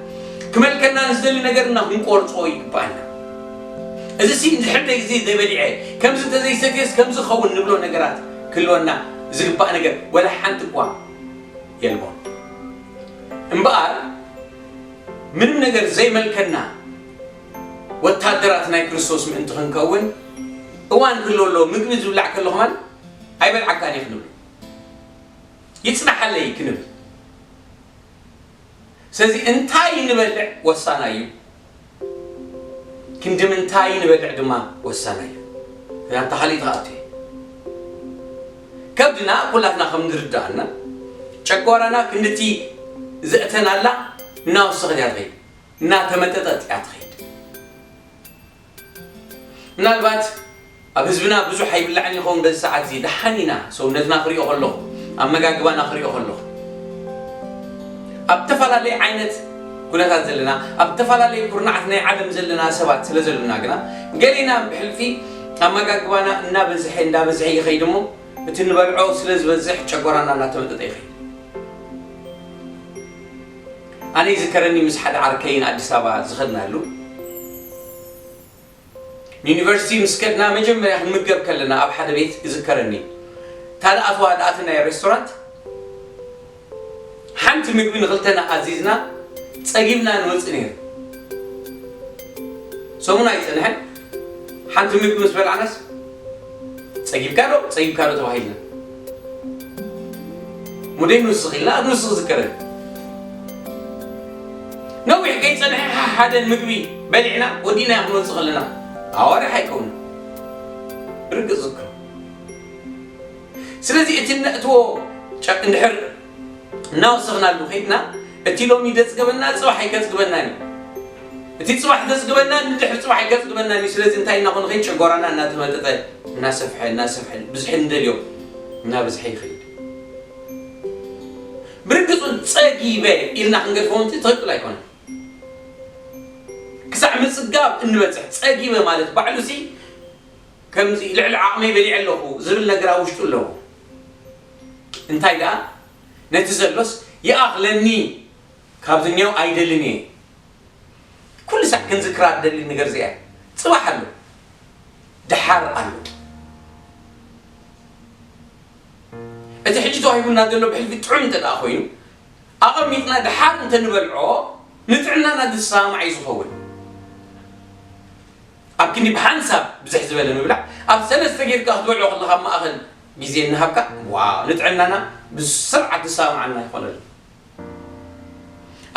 ክመልከና ንዝደሊ ነገር እና ክንቆርጾ ይግባኣና። እዚ ሲ እንድሕር ግዜ ዘይበሊዐ፣ ከምዚ እንተዘይሰትየስ ከምዚ ኸውን ንብሎ ነገራት ክህልወና ዝግባእ ነገር ወላ ሓንቲ እኳ የልቦን። እምበኣር ምንም ነገር ዘይመልከና ወታደራት ናይ ክርስቶስ ምእንቲ ክንከውን እዋን ክህሎ ኣሎ። ምግቢ ዝብላዕ ከሎ ከማን ኣይበልዓካን እየ ክንብል፣ ይጽናሓለይ ክንብል። ስለዚ እንታይ ንበልዕ ወሳናይ እዩ፣ ክንዲ ምንታይ ንበልዕ ድማ ወሳናይ እዩ። ናብ ተኻሊእ ትኣቱ እየ። ከብድና ኩላትና ከም ንርዳእና ጨጓራና ክንድቲ ዘእተናላ እናወሰኸት እያ ትኸይድ፣ እናተመጠጠት እያ ትኸይድ። ምናልባት ኣብ ህዝብና ብዙሕ ኣይብላዕን ይኸውን በዚ ሰዓት እዚ። ደሓን ኢና፣ ሰውነትና ክሪኦ ከለኹ፣ ኣመጋግባና ክሪኦ ከለኹ፣ ኣብ ተፈላለየ ዓይነት ኩነታት ዘለና፣ ኣብ ተፈላለየ ኩርናዓት ናይ ዓለም ዘለና ሰባት ስለ ዘለና ግና፣ ገሌና ብሕልፊ ኣመጋግባና እናበዝሐ፣ እንዳበዝሐ ይኸይድ እሞ፣ እቲ ንበልዖ ስለ ዝበዝሕ ጨጎራና እናተመጠጠ ይኸይድ። ኣነ ይዝከረኒ ምስ ሓደ ዓርከይን ኣዲስ ኣበባ ዝኸድናሉ፣ ንዩኒቨርሲቲ ምስ ከድና መጀመርያ ክንምገብ ከለና ኣብ ሓደ ቤት ይዝከረኒ። ካልኣትዋ ደኣተናዮ ሬስቶራንት ሓንቲ ምግቢ ንኽልተና ኣዚዝና ጸጊብና ንወጽእ ነይሩ። ሰሙን ኣይጸንሐን። ሓንቲ ምግቢ ምስ በላዕናስ፣ "ጸጊብካ ዶ? ጸጊብካ ዶ?" ተባሂልና። ሙደይ ንውስኽ ኢልና፣ ኣብ ንውስኽ ዝከረን። ነዊሕ ከይጸንሐ፣ ሓደን ምግቢ በሊዕና፣ ወዲእና ክንወጽእ ከለና፣ ኣዋርሕ ኣይከውንን። ርግጽ ዝከ ስለዚ እቲ እነእትዎ ጨ-፣ እንድሕር እናወሰኽናሉ ከይድና፣ እቲ ሎሚ ዘጽገበና ጽባሕ ኣይከጽግበናን እዩ። እቲ ጽባሕ ዘጽግበና ንድሕር ጽባሕ ኣይከጽግበናን እዩ። ስለዚ እንታይ እናኾነ ከይድ ጨጓራና እናተመጠጠ፣ እናሰፍሐ፣ እናሰፍሐ፣ ብዝሒ እንደልዮ እናበዝሐ ይኸይድ። ብርግጹ ጸጊበ ኢልና ክንገድፎ እውን ትኽክል ኣይኮነን። ክሳዕ ምጽጋብ እንበጽሕ፣ ጸጊበ ማለት ባዕሉሲ ከምዚ ልዕሊ ዓቕመይ በሊዐ ኣለኹ ዝብል ነገር ኣብ ውሽጡ ኣለዎ። እንታይ ደኣ፣ ነቲ ዘሎስ ይኣኽለኒ፣ ካብዚ እኒኦ ኣይደልን እየ። ኩሉ ሳዕ ክንዝክራ እደሊ ነገር እዚኣ እያ። ጽባሕ ኣሎ፣ ደሓር ኣሎ። እቲ ሕጂ ተዋሂቡና ዘሎ ብሕልፊ ጥዑም እንተ ደኣ ኮይኑ፣ ኣቐሚጥና ደሓር እንተ ንበልዖ፣ ንጥዕናና ዝሰማማዕ እዩ ዝኸውን። ኣብ ክንዲ ብሓንሳብ ብዝሕ ዝበለ ምብላዕ፣ ኣብ ሰለስተ ጌርካ ክትበልዖ ከለኻ ኣብ ማእኸል ግዜ እናሃብካ፣ ዋው፣ ንጥዕናና ብስርዓት ዝሰማማዓና ይኾነሉ።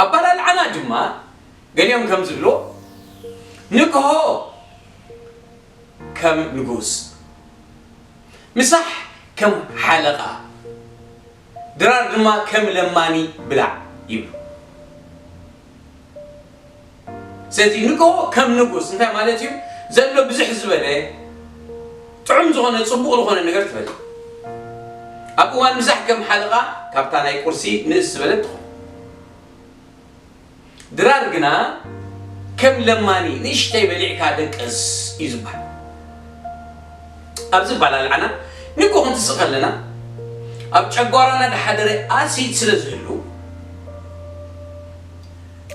ኣበላልዓና ድማ ገሊኦም ከም ዝብልዎ፣ ንግሆ ከም ንጉስ፣ ምሳሕ ከም ሓለቓ፣ ድራር ድማ ከም ለማኒ ብላዕ ይብሉ። ስለዚ ንግሆ ከም ንጉስ እንታይ ማለት እዩ? ዘሎ ብዝሕ ዝበለ ጥዑም ዝኾነ ጽቡቕ ዝኾነ ነገር ትበልዕ። ኣብ እዋን ምሳሕ ከም ሓለቓ ካብታ ናይ ቁርሲ ንእስ ዝበለት ትኾን። ድራር ግና ከም ለማኒ ንእሽተይ በሊዕካ ደቅስ እዩ ዝበሃል። ኣብዚ ኣበላልዓና ንግሆ ክንትስእ ከለና ኣብ ጨጓራና ዝሓደረ ኣሲድ ስለ ዝህሉ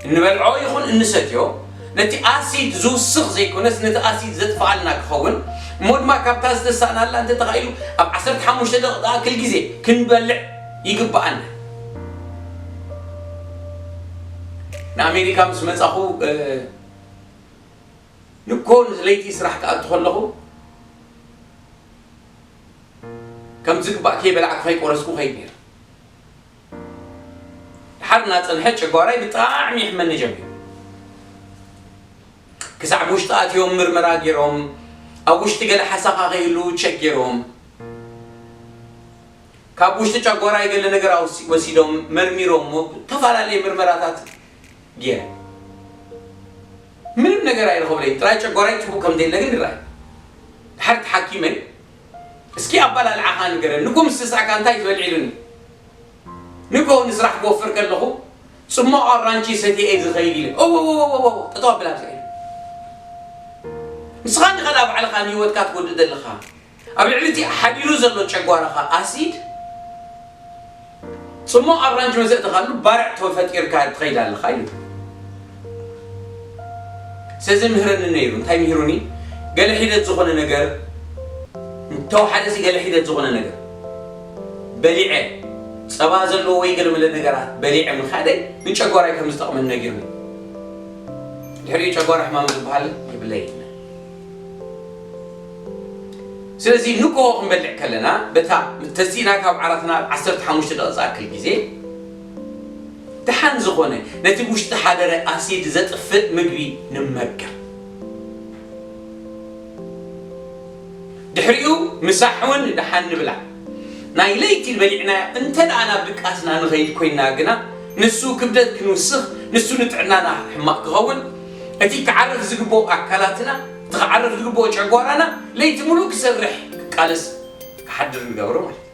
እንበልዖ ይኹን እንሰትዮ ነቲ ኣሲድ ዝውስኽ ዘይኮነስ ነቲ ኣሲድ ዘጥፍኣልና ክኸውን እሞ ድማ ካብታ ዝተሳእናላ እንተተኻኢሉ ኣብ ዓሰርተ ሓሙሽተ ደቂቕ ዝኣክል ግዜ ክንበልዕ ይግብኣና። ንኣሜሪካ ምስ መጻኹ፣ እ፣ ንግሆ ለይቲ ስራሕ ክኣቱ ከለኹ ከም ዝግባእ ከይበላዕኩ ከይቆረስኩ ከይድ ነይረ። ድሓር እናጸንሐ ጨጓራይ ብጣዕሚ ይሕመኒ ጀሚሩ። ክሳዕ ብውሽጢ ኣትዮም ምርመራ ገይሮም፣ ኣብ ውሽጢ ገለ ሓሳኻ ከይህሉ ቸክ ገይሮም፣ ካብ ውሽጢ ጨጓራይ ገለ ነገር ኣውሲ-፣ ወሲዶም መርሚሮሞ፣ ዝተፈላለየ ምርመራታት ገይረ። ምንም ነገር ኣይረኸብለይ። ጥራይ ጨጓራይ ጽቡቕ ከም ዘይለ ግን ይረኣይ። ድሓር ተሓኪመ፣ "እስኪ ኣበላልዓኻ ንገረኒ፣ ንጎ ምስ ተሳእካ እንታይ ትበልዕ?" ኢሉኒ። ንጎ ንስራሕ ክወፍር ከለኹ፣ "ጽማቕ ኣራንቺ ሰትየ እየ ዝኸይድ" ኢለ። "እወ፣ እወ፣ እወ፣ እወ፣ ጠጠው ኣብል ኣብዛ" ኢለ። "ንስኻ እንዲኻ ደኣ ባዕልኻ ንህይወትካ ትጎድእ ዘለኻ። ኣብ ልዕሊ እቲ ሓዲሩ ዘሎ ጨጓራኻ ኣሲድ፣ ጽማቕ ኣራንቺ መሰእትኻሉ ባርዕ ተፈጢርካ ትኸይድ ኣለኻ" ኢሉ። ስለዚ ምህረኒ ነይሩ። እንታይ ምሂሩኒ? ገለ ሒደት ዝኾነ ነገር፣ እንተወሓደሲ ገለ ሒደት ዝኾነ ነገር በሊዐ፣ ጸባ ዘለዎ ወይ ገለ መለ ነገራት በሊዐ ምኻደይ ንጨጓራይ ከም ዝጠቕመኒ ነጊሩኒ። ድሕሪኡ ጨጓራ ሕማም ዝበሃል የብለይ። ስለዚ ንግሆ ክንበልዕ ከለና፣ በታ ተሲእና ካብ ዓራትና ዓሰርተ ሓሙሽተ ደቂቕ ዝኣክል ግዜ፣ ደሓን ዝኾነ ነቲ ውሽጢ ሓደረ ኣሲድ ዘጥፍእ ምግቢ ንመገብ። ድሕሪኡ ምሳሕ እውን ደሓን ንብላዕ። ናይ ለይቲ በሊዕናዮ እንተ ደኣ ናብ ድቃስና ንኸይድ ኮይንና ግና፣ ንሱ ክብደት ክንውስኽ፣ ንሱ ንጥዕናና ሕማቕ ክኸውን፣ እቲ ክዓርፍ ዝግብኦ ኣካላትና፣ እቲ ክዓርፍ ዝግብኦ ጨጓራና ለይቲ ሙሉእ ክሰርሕ፣ ክቃለስ፣ ክሓድር ንገብሮ ማለት እዩ።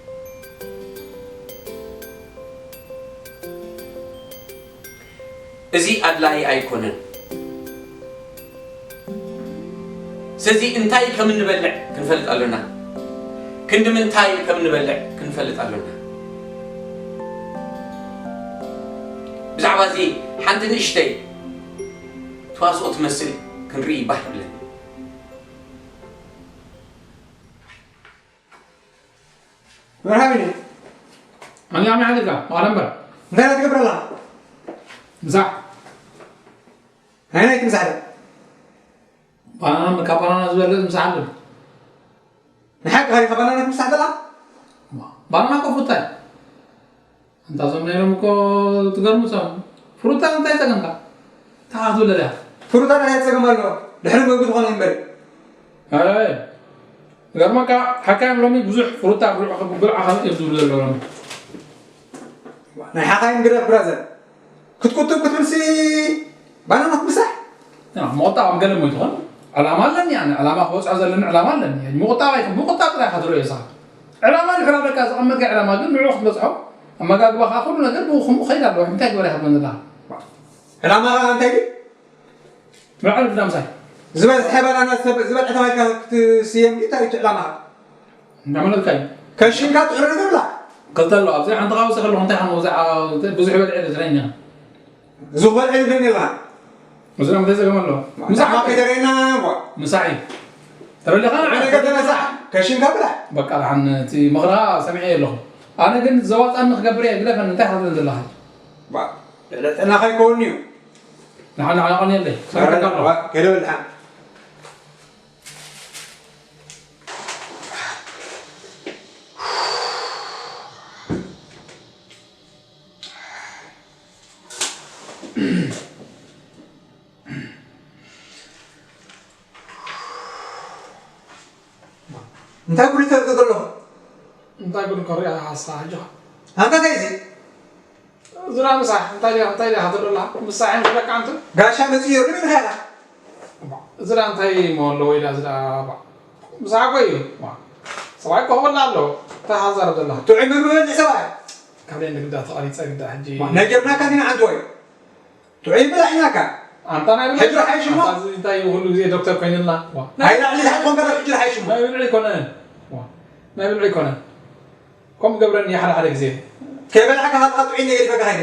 እዚ ኣድላዪ ኣይኮነን። ስለዚ እንታይ ከም እንበልዕ ክንፈልጥ ኣሎና። ክንዲ ምንታይ ከም እንበልዕ ክንፈልጥ ኣሎና። ብዛዕባ እዚ ሓንቲ ንእሽተይ ተዋስኦ ትመስል ክንርኢ ባህ ይብለኒ። መርሃብ ኢነ። ኣንያ ኣመይ ሓዲርካ? ማራ እምበር። እንታይ ትገብር ኣለኻ? ምሳሕ። ናይ ናይ ትምሳሕ ዶ? ባናና፣ ካብ ባናና ዝበለጽ ምሳሕ ኣሎ? ንሓቂ ኸሪኻ ባናና ትምሳሕ ዘለኻ? ባናና እኮ ፍሩታ እዩ። ኣንታ እዞም ናይ ሎሚ እኮ ትገርሙ እዞም። ፍሩታ እንታይ ጸገምካ? እንታይ ክትብል ደሊኻ? ፍሩታ እንታይ ጸገም ኣለዎ? ድሕሪ ምግቢ ትኾኑ እምበር። ኣረ፣ ይገርመካ፣ ሓካይም ሎሚ ብዙሕ ፍሩታ ብልዑ፣ ብልዑ ዓኸን እዮም ዝብሉ ዘለዉ ሎሚ። ናይ ሓኻይም ግደፍ ብራዘር። ክትቁጥብ ክትብልሲ ባናና ትምሳሕ? ያ፣ ምቑጣብ ኣብ ገለ እሞ ይትኾን። ዕላማ ኣለኒ፣ ኣነ ዕላማ ክበጽሖ ዘለኒ ዕላማ ኣለኒ። ምቑጣብ ኣይኮን፣ ምቑጣብ ጥራይ ኢኻ ትርእዮ ንስኻ። ዕላማ ድሕር ኣለካ፣ ዘቐመጥካ ዕላማ ግን ንዕኡ ክትበጽሖ፣ ኣመጋግባኻ፣ ኩሉ ነገር ብኡ ከምኡ ክኸይድ ኣለዎ። እንታይ ግበር ኢኻ ትብለኒ ዘለኻ? ዕላማኻ እንታይ ድዩ? ምዕራብ ዳምሳይ። ዝበዝሐ ባናና ዝተብ-፣ ዝበልዐ ተባሂልካ ክትስየም ድዩ? እንታይ እዩ እቲ ዕላማኻ? እንዳመለልካ እዩ። ከሽንካ ጥዑይ ነገር ብላዕ። ክልተ ኣሎ። ኣብዚ ሓንቲ ካብዚ ከለኹ እንታይ ሓን ወዛ-፣ ብዙሕ በልዐ ኢለ ትረኛ። እዚ ክበልዐ ኢለ ትረኛ ኣለኻ። እዚ ደሞ እንታይ ጸገም ኣለዎ? ምሳሕ ምሳሕ ከይተረየና እሞ። ምሳሕ እዩ። ተበለኻ ኣነ ነገር ተነሳሕ። ከሽንካ ብላዕ። በቃ፣ ደሓን እቲ ምኽርኻ ሰሚዐ ኣለኹ። ኣነ ግን ዘዋጣኒ ክገብር እየ። ግደፈኒ፣ እንታይ ሓዘን ዘለኻ? ባ፣ ልዕሊ ጥዕናኻ ይከውን እዩ። ንሓ-፣ ንሓ-፣ ንሓ-፣ የለይ። ሰምዐካ ኣለኹ። ዋ፣ ከይደ በል ደሓን። እንታይ ጉድ ተርኢ ዘለኹ? እንታይ ጉድ ከርኢ ሓስኻ ሕጂ? ኣንታ እንታይ እዚ? ዝራ ምሳሕ፣ እንታይ ድያ፣ እንታይ ድያ ክትብለላ? ምሳሕ እዮም ክብለካ ኣንቱ? ጋሻ መጽዮ ርብን ኸላ። እባ፣ ዝራ እንታይ እሞ ኣለዎ ኢላ ዝራ፣ እባ። ምሳሕ እኮ እዩ። እባ። ሰብኣይ እኮ ክበላ ኣለዎ። እንታይ ሓዛረብ ዘላ? ጥዑይ ምግቢ በልዕ ሰብኣይ። ካልእ ንግዳ ተቐሪጸ ግዳ ሕጂ። ነጀርናካ ዲና ዓንቶ እዩ። ጥዑይ ብላዕ ኢናካ። ኣንታ ናይ ብላዕ ሕጂ ሓይሽ እሞ? ኣንታ እዚ እንታይ እዩ፣ ኩሉ ግዜ ዶክተር ኮይኑልና? ዋ። ናይ ላዕሊ ዝሓጥፎም ገለ ሕጂ ሓይሽ እሞ? ናይ ብልዕ ኣይኮነን። ዋ። ናይ ብልዕ ኣይኮነን። ከምኡ ገብረኒ ሓደ ሓደ ግዜ። ከይበላዕካ ካብኣ ጥዑይ እንደ ገዲፈካ ከይደ።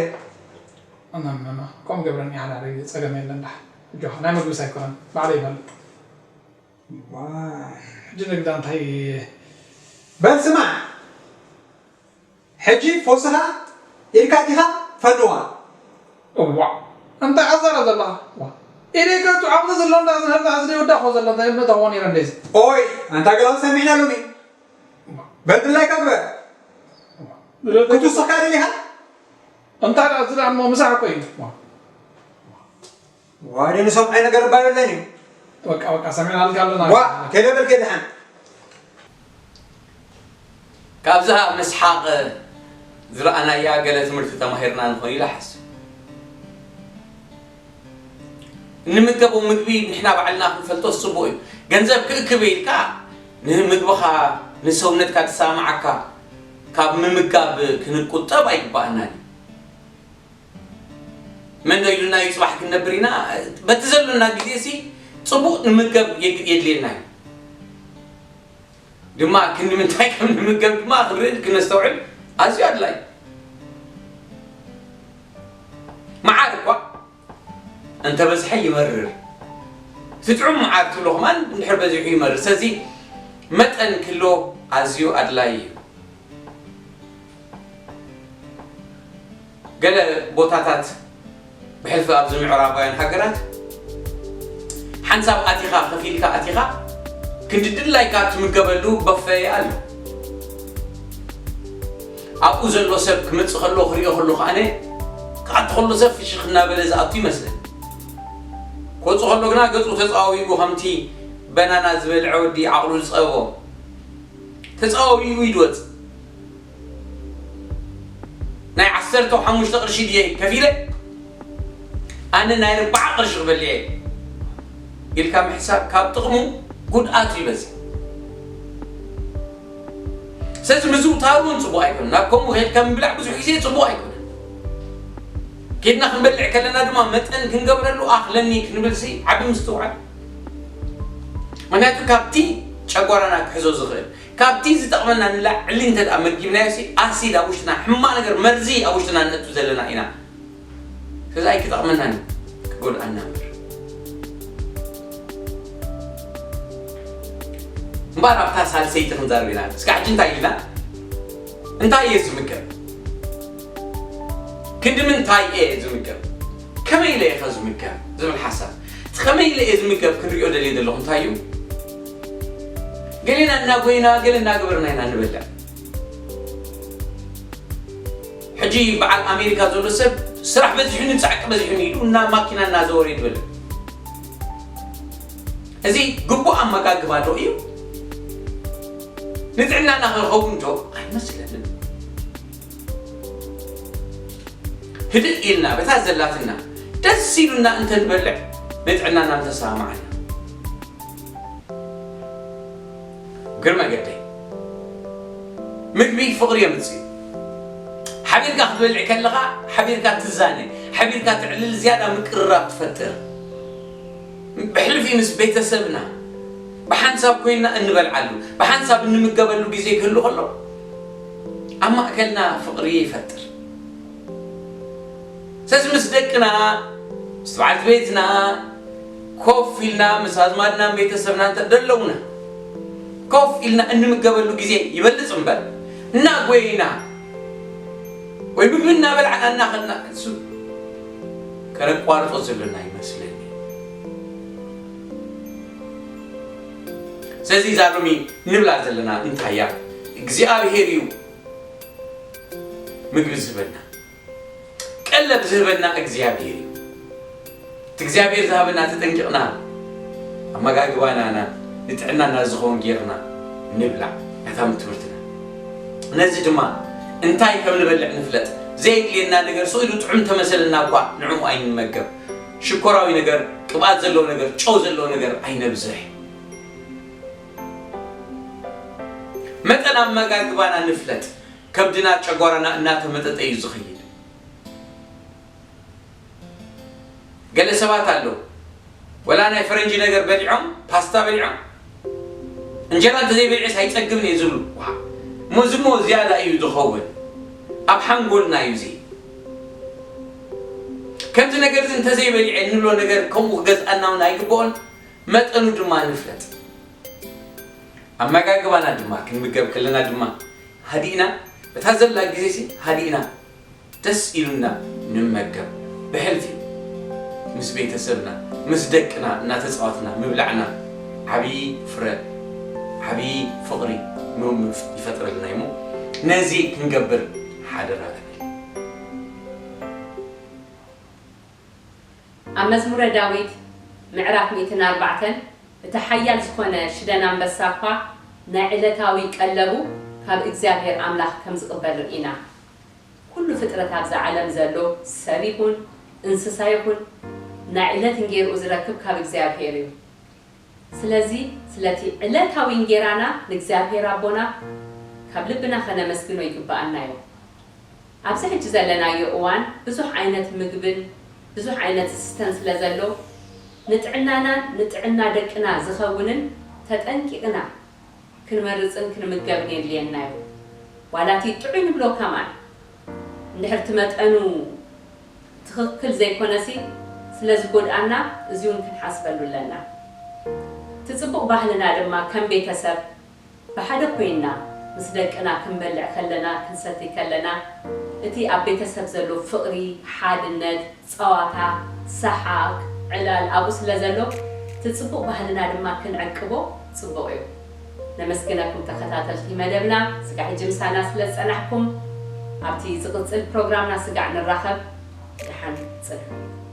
ኣና፣ ኣና፣ ኣና። ከምኡ ገብረኒ ሓደ ሓደ ግዜ። ጸገም የለን ዳሕ። እጆኻ፣ ናይ ምግብስ ኣይኮነን። ባዕለይ ይፈልጥ። ዋ። ሕጂ ንግዳ እንታይ? በል ስማዕ። ሕጂ ፈውስኻ ኢድካ ዲኻ ፈንዋ? እዋእ፣ እንታይ ኣዛረብ ዘለኻ? ዋ፣ ኢደይ ከቱ ኣብዚ ዘሎ እንዳ ዝህብ፣ ኣብዚ ደይ ወዳእኮ ዘሎ፣ እንታይ እምነት ኣኾ ነይረ እንደዚ? ኦይ፣ ኣንታ ገላው ሰሚዕና ሎሚ። በል ድላይካ ግበር። ክትውስኽካ ደሊኻ? እንታይ ደኣ፣ እዚ ደኣ እሞ ምሳሕ እኮ እዩ። ዋ። ዋዲ ንሰምዖ ነገር እባ የለን እዩ። በቃ፣ በቃ፣ ሰሚዕናልካ ኣለና። ዋ፣ ከይደ በል ከይደ ሓን። ካብዛ ምስሓቕ ዝረኣናያ ገለ ትምህርቲ ተማሂርና ንኾን ኢለ እሓስብ። እንምገቦ ምግቢ ንሕና ባዕልና ክንፈልጦስ ጽቡቕ እዩ። ገንዘብ ክእክብ ኢልካ ንምግብኻ፣ ንሰውነትካ ዝሰማማዓካ ካብ ምምጋብ ክንቁጠብ ኣይግባኣናን እዩ። መን ዶ ኢሉና እዩ ጽባሕ ክንነብር ኢና? በቲ ዘሎና ግዜ ሲ ጽቡቕ ንምገብ የግ-፣ የድልየና እዩ። ድማ ክንዲ ምንታይ ከም ንምገብ ድማ ክንርኢ ክነስተውዕል ኣዝዩ ኣድላይ። መዓር እኳ እንተ በዝሐ ይመርር። እቲ ጥዑም መዓር ትብሎ ከማን እንድሕር በዚሑ ይመርር። ስለዚ መጠን ክህልዎ ኣዝዩ ኣድላይ እዩ። ገለ ቦታታት ብሕልፊ ኣብዚ ምዕራባውያን ሃገራት ሓንሳብ ኣቲኻ፣ ከፊልካ ኣቲኻ፣ ክንዲ ድላይካ ትምገበሉ በፌ ኣሎ። ኣብኡ ዘሎ ሰብ ክመጽእ ከሎ ክሪኦ ከሎ ከኣነ ክኣቱ ከሎ ሰብ ፍሽኽ እናበለ ዝኣቱ ይመስለኒ። ክወጽእ ከሎ ግና ገጹ ተጻዋዊኡ ከምቲ በናና ዝበልዐ ወዲ ዓቕሉ ዝጸቦ ተጻዋዊኡ እዩ ዝወጽእ። ናይ ዓሰርተ ሓሙሽተ ቅርሺ ድየ ከፊለ? ኣነ ናይ ኣርብዓ ቅርሺ ክበልዕ እየ ኢልካ ምሕሳብ ካብ ጥቕሙ ጉድኣቱ ይበዝሕ። ስለዚ ምዝውታሩ እውን ጽቡቕ ኣይኮነን። ናብ ከምኡ ከይድካ ምብላዕ ብዙሕ ግዜ ጽቡቕ ኣይኮነን። ኬድና ክንበልዕ ከለና ድማ መጠን ክንገብረሉ ኣኽለኒ ክንብልሲ ዓቢ ምስትውዓል። ምኽንያቱ ካብቲ ጨጓራና ክሕዞ ዝኽእል፣ ካብቲ ዝጠቕመና ንላዕሊ እንተ ደኣ መጊብናዮሲ ኣሲድ ኣብ ውሽጥና፣ ሕማቕ ነገር፣ መርዚ ኣብ ውሽጥና ነእቱ ዘለና ኢና። ስለዚ ኣይክጠቕመናን እዩ፣ ክጎድኣና እምበር። እምበኣር ኣብታ ሳልሰይቲ ክንዛረብ ኢና። እስከ ሕጂ እንታይ ኢልና? እንታይ እየ ዝምገብ? ክንዲ ምንታይ እየ ዝምገብ? ከመይ ኢለ እየ ዝምገብ ዝብል ሓሳብ፣ እቲ ከመይ ኢለ እየ ዝምገብ ክንሪኦ ደልየ ዘለኹ እንታይ እዩ? ገሌና እናጎይና ገለ እናገበርና ኢና ንበልዕ። ሕጂ በዓል ኣሜሪካ ዘሎ ሰብ ስራሕ በዚሑኒ፣ ጻዕቂ በዚሑኒ ኢሉ እና ማኪና እናዘወረ ይበልዕ። እዚ ግቡእ ኣመጋግባ ዶ እዩ? ንጥዕናና ክኸውን ዶ? ኣይመስለንን። ህድእ ኢልና በታ ዘላትና ደስ ኢሉና እንተንበልዕ፣ ንጥዕናና ምተሰማማዓና። እግሪ መገደይ፣ ምግቢ ፍቕሪ የምጽእ። ሓቢርካ ክትበልዕ ከለኻ ሓቢርካ ትዛነ፣ ሓቢርካ ትዕልል፣ ዝያዳ ምቅርራብ ትፈጥር። ብሕልፊ ምስ ቤተሰብና ብሓንሳብ ኮይንና እንበልዓሉ፣ ብሓንሳብ እንምገበሉ ግዜ ክህሉ ከሎ፣ ኣብ ማእከልና ፍቕሪ ይፈጥር። ስለዚ ምስ ደቅና፣ ምስ በዓልቲ ቤትና ኮፍ ኢልና፣ ምስ ኣዝማድናን ቤተሰብና እንተ ደለውና፣ ኮፍ ኢልና እንምገበሉ ግዜ ይበልጽ እምበር፣ እናጎየና ወይ ምግቢ እናበላዕና እናኸድና፣ እሱ ከነቋርጾ ዘለና ይመስለኒ። ስለዚ እዛ ሎሚ ንብላ ዘለና እንታይ እያ? እግዚኣብሄር እዩ ምግቢ ዝህበና፣ ቀለብ ዝህበና እግዚኣብሄር እዩ። እቲ እግዚኣብሄር ዝሃበና ተጠንቂቕና፣ ኣመጋግባና ንጥዕናና ዝኸውን ጌርና ንብላዕ። ናታ ትምህርትና። ነዚ ድማ እንታይ ከም ንበልዕ ንፍለጥ። ዘየድልየና ነገር ስቕ ኢሉ ጥዑም ተመሰለና እኳ ንዕኡ ኣይንመገብ። ሽኮራዊ ነገር፣ ቅብኣት ዘለዎ ነገር፣ ጨው ዘለዎ ነገር ኣይነብዝሕ። መጠን ኣመጋግባና ንፍለጥ። ከብድና ጨጓራና እናተመጠጠ እዩ ዝኸይድ። ገለ ሰባት ኣለዉ፣ ወላ ናይ ፈረንጂ ነገር በሊዖም፣ ፓስታ በሊዖም፣ እንጀራ እንተዘይበሊዐስ ኣይጸግብን እየ ዝብሉ። ዋ፣ እሞ እዚ እሞ ዝያዳ እዩ ዝኸውን። ኣብ ሓንጎልና እዩ እዚ። ከምዚ ነገር እዚ እንተዘይበሊዐ እንብሎ ነገር ከምኡ ክገዝኣና እውን ኣይግብኦን። መጠኑ ድማ ንፍለጥ። ኣመጋግባና ድማ ክንምገብ ከለና ድማ ሃዲእና፣ በታ ዘላ ግዜሲ ሃዲእና ደስ ኢሉና ንመገብ። ብሕልፊ ምስ ቤተሰብና፣ ምስ ደቅና እናተጻወትና ምብላዕና ዓብዪ ፍረ፣ ዓብዪ ፍቕሪ ም-፣ ም-፣ ይፈጥረልና እሞ ነዚ ክንገብር ሓደራ እብል። ኣብ መዝሙረ ዳዊት ምዕራፍ ሚእትን ኣርባዕተን፣ እቲ ሓያል ዝኾነ ሽደን ኣንበሳ እኳ ናይ ዕለታዊ ቀለቡ ካብ እግዚኣብሔር ኣምላኽ ከም ዝቕበል ርኢና። ኩሉ ፍጥረት ኣብዛ ዓለም ዘሎ ሰብ ይኹን እንስሳ ይኹን ናይ ዕለት እንጌርኡ ዝረክብ ካብ እግዚኣብሔር እዩ። ስለዚ ስለቲ ዕለታዊ እንጌራና ንእግዚኣብሔር ኣቦና ካብ ልብና ከነመስግኖ ይግብኣና እዩ። ኣብዚ ሕጂ ዘለናዮ እዋን ብዙሕ ዓይነት ምግብን ብዙሕ ዓይነት ዝስተን ስለ ዘሎ ንጥዕናናን ንጥዕና ደቅና ዝኸውንን ተጠንቂቕና ክንመርጽን ክንምገብን የድልየና እዩ። ዋላ እቲ ጥዑይ ንብሎ ከማን እንድሕር እቲ መጠኑ ትኽክል ዘይኮነሲ ስለ ዝጎድኣና እዚውን ክንሓስበሉ ኣለና። እቲ ጽቡቕ ባህልና ድማ ከም ቤተሰብ ብሓደ ኮይንና ምስ ደቅና ክንበልዕ ከለና ክንሰቲ ከለና እቲ ኣብ ቤተሰብ ዘሎ ፍቕሪ፣ ሓድነት፣ ጸዋታ፣ ሰሓቅ፣ ዕላል ኣብኡ ስለ ዘሎ እቲ ጽቡቕ ባህልና ድማ ክንዕቅቦ ጽቡቕ እዩ። ነመስግነኩም ተኸታተልቲ መደብና ስጋዕ ሕጂ ምሳና ስለ ዝጸናሕኩም። ኣብቲ ዝቕጽል ፕሮግራምና ስጋዕ ንራኸብ። ደሓን ጽንሑ።